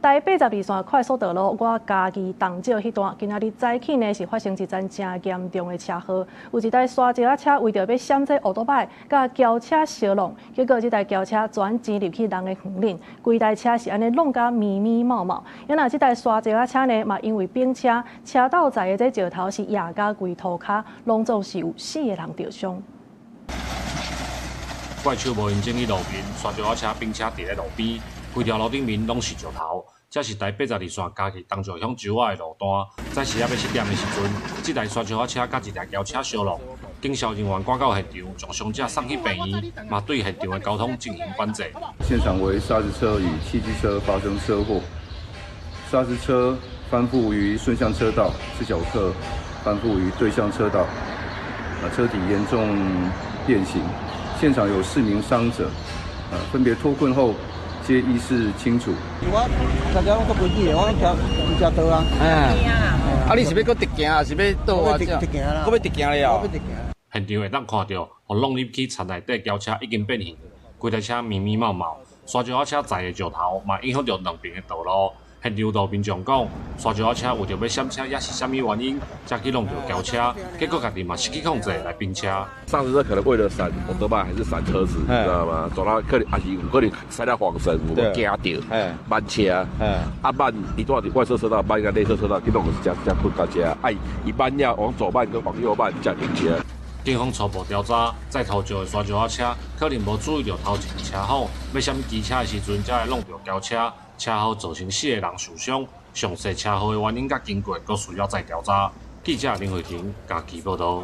台82線快速道路我嘉義東石彼段，今仔日早起呢是發生一樁誠嚴重的車禍，有一台沙石仔車為著欲閃這歐多擺，佮轎車相挵，結果這台轎車轉鑽入去人的園裡，規台車是按呢挵甲密密麻麻。啊若這台沙石仔車呢，嘛因為反車，車斗載的這石頭是壓甲規塗跤，攏總是有四個人著傷。怪手無閒整理路面，沙石仔車反車佇咧路邊，規條路頂面攏是石頭。這是台82線嘉義東石鄉洲仔的路段，早時仔欲7點的時陣，這台沙石仔車佮一台轎車相挵，警消人員趕到現場，將傷者送去病院，嘛對現場的交通進行管制。現場為砂石車與汽機車發生車禍，砂石車翻覆於順向車道，自小客翻覆於對向車道，啊，車體嚴重變形。現場有四名傷者，啊，分別脫困後皆意識清楚。我大家攏足規矩的，我攏騎車道啊。哎，啊，你是欲閣直行，還是欲倒啊？直行啦。閣欲直行咧哦。欲直行。現場會當看著，予挵入去田內底轎車已經變形，規台車密密麻麻，沙石仔車載的石頭嘛影響著兩邊的道路。現場路民眾講，沙石仔車為著欲閃車，抑是啥物原因，才去挵著轎車，結果家己嘛失去控制來反車。砂石車可能為了閃歐多拜還是閃車子，你知道嗎？走到可能還是有可能塞到晃神，有驚著，慢車，啊慢，伊拄佇外側車道，慢佮內側車道，去弄是遮遮困到遮，啊伊慢了往左慢跟往右慢才停車。警方初步調查，載土石的沙石仔車可能無注意著頭前車禍，欲閃機車的時陣，才會挵著轎車，車禍造成四個人受傷。詳細車禍的原因佮經過，閣需要再調查。記者林慧婷嘉義報導。